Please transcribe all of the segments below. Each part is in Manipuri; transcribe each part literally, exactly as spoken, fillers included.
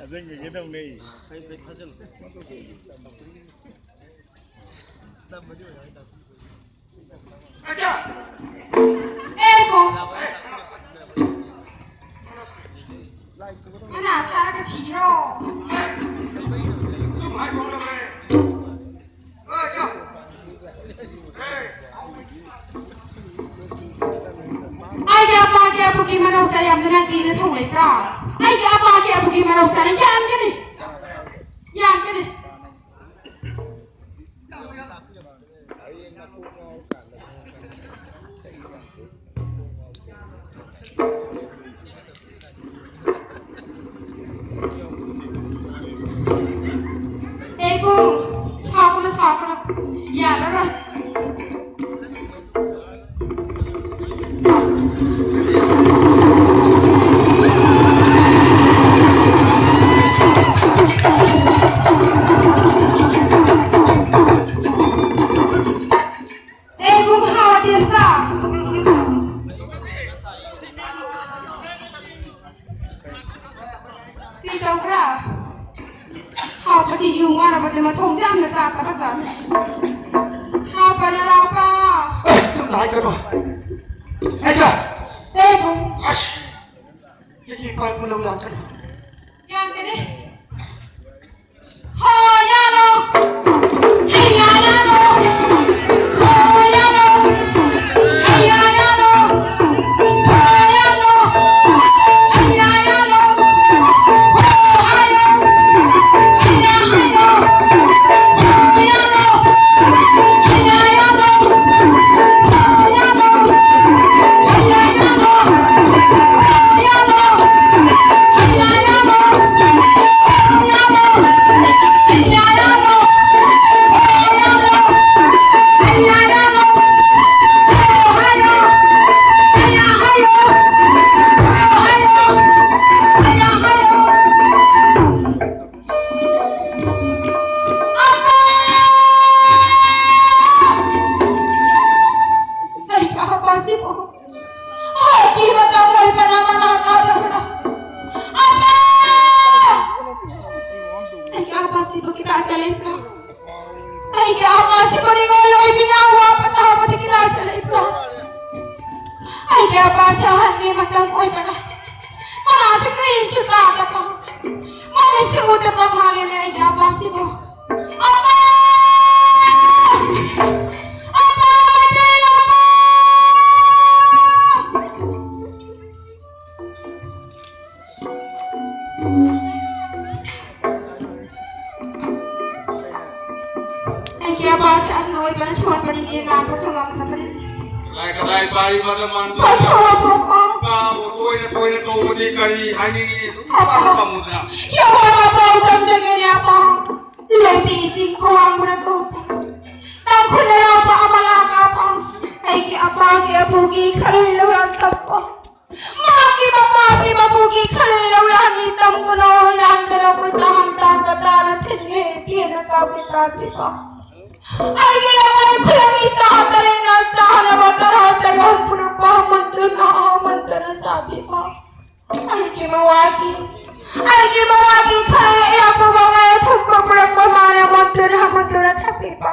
ꯑꯁꯦꯡꯕꯒꯤ ꯇꯧꯅꯩ꯫ ꯑꯦ ꯀꯣ꯫ ꯃꯅꯥ ꯁꯥꯔꯒ ꯁꯤꯔꯣ꯫ ꯑꯩꯒꯤ ꯑꯄꯥꯒꯤ ꯑꯄꯨꯒꯤ ꯃꯔꯧ ꯆꯥ ꯌꯥꯝꯗꯅ ꯀꯔꯤꯅ ꯊꯧ ꯂꯩꯕ꯭ꯔꯥ? ꯑꯩꯒꯤ ꯑꯄꯥꯒꯤ ꯑꯄꯨꯒꯤ ꯃꯔꯧ ꯆꯥꯅ ꯌꯥꯝꯒꯅꯤ꯫ ꯌꯥꯝꯒꯅꯤ꯫ ꯑꯦ ꯏꯕꯨꯡ, ꯁꯥꯎꯒꯅꯨ, ꯁꯥꯎꯒꯅꯨ꯫ ꯌꯥꯔꯔꯣꯏ꯫ ꯑꯦ ꯏꯕꯨꯡ, ꯍꯥꯎꯗꯦ ꯑꯝꯇ꯫ ꯀꯔꯤ ꯇꯧꯕ꯭ꯔꯥ? ꯍꯥꯎꯕꯁꯤ ꯌꯨ ꯉꯥꯎꯔꯕꯗꯤ ꯃꯊꯣꯡ ꯆꯥꯝꯅ ꯆꯥꯗꯕ ꯖꯥꯠꯅꯤ꯫ ꯍꯥꯎꯕꯅ ꯂꯥꯎꯕ꯫ ꯑꯦ, ꯆꯨꯝꯅ ꯍꯥꯏꯒꯅꯨ꯫ ꯍꯦꯛꯇ꯫ ꯑꯦ ꯏꯕꯨꯡ꯫ ꯑꯁ! ꯌꯦꯡꯕ ꯄꯥꯏꯕ ꯂꯧ ꯌꯥꯝ ꯀꯟꯅ꯫ ꯌꯥꯝꯒꯅꯤ꯫ ꯍꯣ ꯌꯥꯔꯣ꯫ ꯍꯩꯌꯥ ꯌꯥꯔꯣ꯫ ꯍꯣ ꯌꯥꯔꯣ꯫ ꯍꯩꯌꯥ ꯌꯥꯔꯣ꯫ ꯍꯣ ꯌꯥꯔꯣ꯫ ꯍꯩꯌꯥ ꯌꯥꯔꯣ꯫ ꯍꯣ ꯍꯥꯏꯌꯣ꯫ ꯍꯩꯌꯥ ꯍꯥꯏꯌꯣ꯫ ꯍꯣ ꯌꯥꯔꯣ꯫ ꯍꯩꯌꯥ ꯌꯥꯔꯣ꯫ ꯍꯣ ꯌꯥꯔꯣ꯫ ꯍꯩꯌꯥ ꯌꯥꯔꯣ꯫ ꯍꯣ ꯌꯥꯔꯣ꯫ ꯍꯩꯌꯥ ꯌꯥꯔꯣ꯫ ꯍꯣ ꯌꯥꯔꯣ꯫ ꯁꯤꯕꯨ ꯅꯤꯡꯉꯣꯜ ꯑꯣꯏꯕꯤꯅ ꯑꯋꯥꯕ ꯇꯥꯕꯗꯒꯤ ꯂꯥꯏꯗ ꯂꯩꯕ꯭ꯔꯣ? ꯑꯩꯒꯤ ꯑꯄꯥꯁꯦ ꯑꯍꯟꯒꯤ ꯃꯇꯝ ꯑꯣꯏꯕꯅ ꯃꯅꯥꯁꯨ ꯀꯔꯤꯁꯨ ꯇꯥꯗꯕ, ꯃꯥꯅꯁꯨ ꯎꯗꯕ ꯃꯥꯜꯂꯦꯅꯦ ꯑꯩꯒꯤ ꯑꯄꯥꯁꯤꯕꯨ꯫ ꯑꯄꯥ! ꯑꯄꯥ! ꯃꯇꯦꯡ ꯑꯄꯥ! ꯑꯩꯒꯤ ꯑꯄꯥꯁꯦ ꯑꯍꯟ ꯑꯣꯏꯕꯅ ꯁꯣꯟꯕꯅꯤꯅꯦ, ꯉꯥꯡꯕꯁꯨ ꯉꯝꯗꯕꯅꯤꯅꯦ꯫ ꯀꯗꯥꯏ ꯀꯗꯥꯏ ꯄꯥꯏꯕꯗ ꯃꯥꯟꯕ? ꯄꯥꯊꯣꯛꯑꯣ, ꯄꯥꯊꯣꯛꯑꯣ꯫ ꯏꯄꯥꯕꯨ ꯇꯣꯏꯅ ꯇꯣꯏꯅ ꯀꯧꯕꯗꯤ ꯀꯔꯤ ꯍꯥꯏꯅꯤꯡꯉꯤ? ꯏꯄꯥ ꯀꯃꯨꯗꯅ꯫ ꯌꯦꯍꯣꯋꯥ ꯄꯥꯎ ꯇꯝꯖꯒꯦꯅꯦ ꯑꯄꯥ꯫ ꯂꯣꯏꯕꯤ ꯏꯁꯤꯡ ꯈ꯭ꯋꯥꯡꯕꯅ ꯀꯧꯕ꯫ ꯇꯥꯡꯈꯨꯜ ꯑꯔꯥꯞꯄ ꯑꯃ ꯂꯥꯛꯄ ꯑꯄꯥ꯫ ꯑꯩꯒꯤ ꯑꯄꯥꯒꯤ ꯑꯄꯨꯒꯤ ꯈꯔꯤꯂꯨ ꯌꯥꯝ ꯇꯞꯄ꯫ ꯃꯥꯒꯤ ꯃꯄꯥꯒꯤ ꯃꯄꯨꯒꯤ ꯈꯔꯤꯂꯨ ꯌꯥꯅꯤ ꯇꯝꯒꯅꯣ ꯌꯥꯟꯒꯅꯣ ꯀꯣꯏꯇꯥꯟ ꯇꯥꯟꯕ ꯇꯥꯔ ꯊꯤꯟꯒꯦ ꯊꯤꯅ ꯀꯥꯎꯒꯦ ꯇꯥꯕꯤꯕ꯫ ꯑꯩꯒꯤ ꯂꯃꯥꯏ ꯈꯨꯂꯪꯒꯤ ꯇꯥ ꯇꯔꯦꯠꯅ ꯆꯥꯅꯕ ꯇꯔꯥ ꯆꯔꯣꯡ ꯄꯨꯔꯛꯄ ꯃꯟꯇ꯭ꯔꯅ ꯃꯟꯇ꯭ꯔꯅ ꯆꯥꯕꯤꯕ꯫ ꯑꯩꯒꯤ ꯃꯋꯥꯒꯤ, ꯑꯩꯒꯤ ꯃꯋꯥꯒꯤ ꯈꯔ ꯏꯌꯥꯝꯕ ꯃꯉꯥ ꯊꯨꯝꯕ ꯄꯨꯔꯛꯄ ꯃꯥꯅ ꯃꯟꯇ꯭ꯔꯅ ꯃꯟꯇ꯭ꯔꯅ ꯊꯛꯄꯤꯕ꯫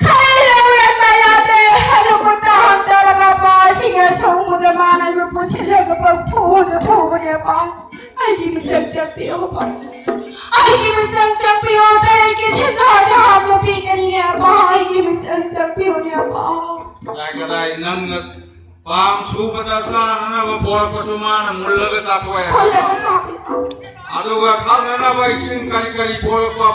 ꯈꯔ ꯂꯧꯔꯛꯄ ꯌꯥꯗꯦ ꯍꯥꯏꯅ ꯈꯨꯠꯇ ꯍꯟꯊꯔꯒ ꯄꯥꯁꯤꯡꯅ ꯁꯣꯡꯕꯗ ꯃꯥꯅ ꯌꯨꯝ ꯄꯨꯁꯤꯜꯂꯒ ꯄꯪꯐꯨꯗ ꯐꯨꯕꯅꯦꯕ꯫ ꯑꯩꯒꯤ ꯃꯤꯆꯪ ꯆꯪꯕꯤꯌꯣꯕ꯫ ꯑꯩꯒꯤ ꯃꯤꯆꯪ ꯆꯪꯕꯤꯌꯣ꯫ ꯇꯔꯦꯠꯀꯤ ꯁꯦꯟꯖꯥ ꯖꯍꯥꯗꯣ ꯄꯤꯒꯅꯤꯅꯦ ꯑꯄꯥ꯫ ꯑꯩꯒꯤ ꯃꯤꯆꯪ ꯆꯪꯕꯤꯌꯣꯅꯦ ꯑꯄꯥ꯫ ꯀꯗꯥꯏ ꯀꯗꯥꯏ ꯅꯪꯅ ꯄꯥꯝ ꯁꯨꯕꯗ ꯆꯥꯅꯅꯕ ꯄꯣꯔꯛꯄꯁꯨ ꯃꯥꯅ ꯃꯨꯜꯂꯒ ꯆꯥꯊꯣꯛꯑꯦ꯫ ꯍꯣꯜꯂꯒ ꯆꯥꯕꯤꯌꯣ꯫ ꯑꯗꯨꯒ ꯊꯛꯅꯅꯕ ꯏꯁꯤꯡ ꯀꯔꯤ ꯀꯔꯤ ꯄꯣꯔꯛꯄ